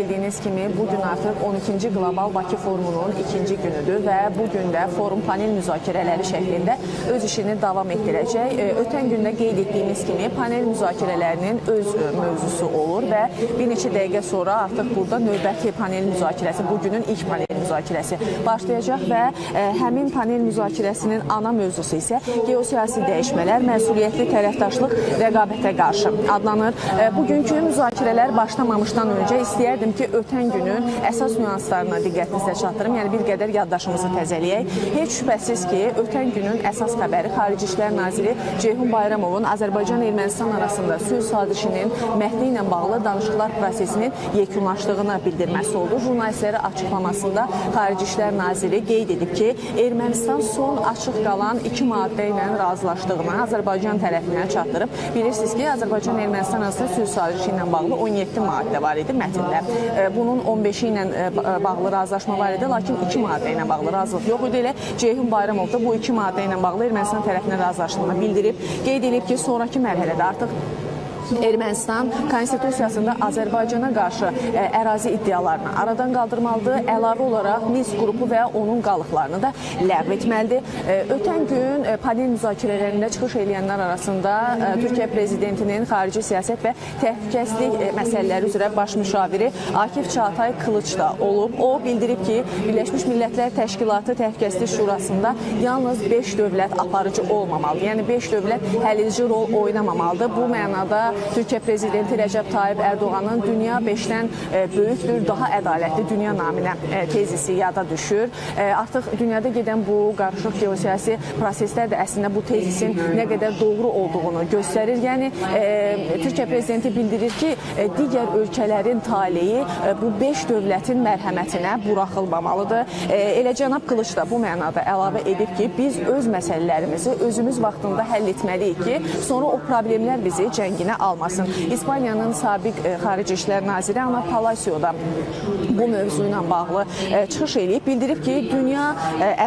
Bildiyiniz kimi bu gün artıq 12-ci Qlobal Bakı Forumunun ikinci günüdür və bu gün də forum panel müzakirələri şəklində öz işini davam etdirəcək. Ötən gündə qeyd etdiyimiz kimi panel müzakirələrinin öz mövzusu olur və bir neçə dəqiqə sonra artıq burada növbəti panel müzakirəsi, bugünün ilk panel müzakirəsi başlayacaq və həmin panel müzakirəsinin ana mövzusu isə geosiyasi dəyişmələr, məsuliyyətli tərəfdaşlıq rəqabətə qarşı adlanır. Bugünkü müzakirələr başlamamışdan öncə istəyərdim ki, ötən günün əsas nüanslarına diqqətinizə çatdırım, yəni bir qədər yaddaşımızı təzələyək. Heç şübhəsiz ki, ötən günün əsas xəbəri Xarici İşlər Naziri Ceyhun Bayramovun Azərbaycan-Ermənistan arasında sülh sazişinin mətni ilə bağlı danışıqlar prosesinin yekunlaşdığını bildirməsi oldu. Jurnalistlərə açıqlamasında Xarici İşlər Naziri qeyd edib ki, Ermənistan son açıq qalan 2 maddə ilə razılaşdığını Azərbaycan tərəfinə çatdırıb. Bilirsiniz ki, Azərbaycan-Ermənistan arasında sülh sazişi ilə bağlı 17 maddə var idi mətndə. Bunun 15-i ilə bağlı razılaşma var idi, lakin 2 maddə ilə bağlı razılıq yox idi. Elə Ceyhun Bayramov da bu 2 maddə ilə bağlı Ermənistan tərəfinə razılaşdığını bildirib. Qeyd edib ki, sonrakı mərhələdə artıq Ermənistan konstitusiyasında Azərbaycana qarşı ərazi iddialarını aradan qaldırmalıdır. Əlavə olaraq Minsk qrupu və onun qalıqlarını da ləğv etməlidir. Ötən gün panel müzakirələrində çıxış edənlər arasında Türkiyə Prezidentinin xarici siyasət və təhlükəsizlik məsələləri üzrə baş müşaviri Akif Çağatay Kılıç da olub. O bildirib ki, Birləşmiş Millətlər Təşkilatı Təhlükəsizlik Şurasında yalnız 5 dövlət aparıcı olmamalıdır. Yəni 5 dövlət həlledici rol oynamamalıdır. Bu mənada Türkiyə Prezidenti Rəcəb Tayyip Ərdoğanın dünya 5-dən böyükdür, daha ədalətli dünya naminə tezisi yada düşür. Artıq dünyada gedən bu qarışıq geosiyasi proseslər də əslində bu tezisin nə qədər doğru olduğunu göstərir. Yəni Türkiyə Prezidenti bildirir ki, digər ölkələrin taleyi bu 5 dövlətin mərhəmətinə buraxılmamalıdır. Elə cənab Kılıç da bu mənada əlavə edib ki, biz öz məsələlərimizi özümüz vaxtında həll etməliyik ki, sonra o problemlər bizi cənginə almasın. İspaniyanın sabiq Xarici İşlər Naziri Ana Palacio da bu mövzu ilə bağlı çıxış eləyib, bildirib ki, dünya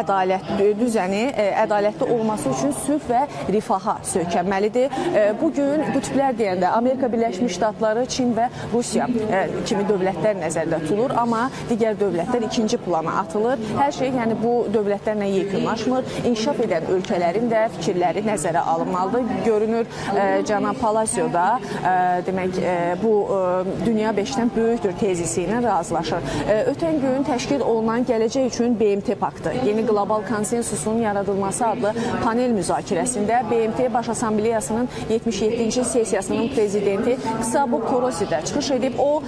ədalət düzəni ədalətli olması üçün sülh və rifaha söykənməlidir. Bugün qütblər deyəndə Amerika Birləşmiş Ştatları, Çin və Rusiya kimi dövlətlər nəzərdə tutulur, amma digər dövlətlər ikinci plana atılır. Hər şey yəni bu dövlətlərlə yekunlaşmır. İnkişaf edən ölkələrin də fikirləri nəzərə alınmalıdır. Görünür, cənab Palacio da demək bu dünya 5-dən böyükdür tezisi ilə razılaşır. Ötən gün təşkil olunan Gələcək üçün BMT Paktı, yeni qlobal konsensusun yaradılması adlı panel müzakirəsində BMT Baş Assambleyasının 77-ci sessiyasının prezidenti Csaba Korosi də çıxış edib. O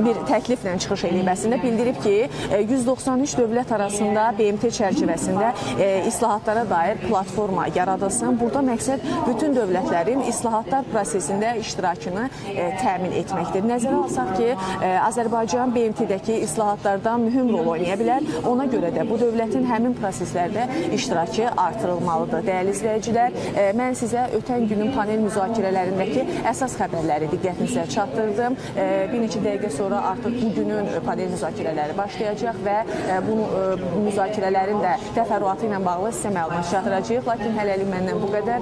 bir təkliflə çıxış edib əslində, bildirib ki, 193 dövlət arasında BMT çərçivəsində islahatlara dair platforma yaradılsın. Burada məqsəd bütün dövlətlərin islahatlar prosesində iştirakını təmin etməkdir. Nəzərə alsaq ki, Azərbaycan BMT-dəki islahatlarda mühüm rol oynaya bilər. Ona görə də bu dövlətin həmin proseslərdə iştirakı artırılmalıdır. Dəyərli izləyicilər, mən sizə ötən günün panel müzakirələrindəki əsas xəbərləri diqqətinizə çatdırdım. Bir neçə dəqiqə sonra artıq bugünün panel müzakirələri başlayacaq və bu müzakirələrin də təfərrüatı ilə bağlı sizə məlumat çatdıracağıq. Lakin hələlik məndən bu qədər.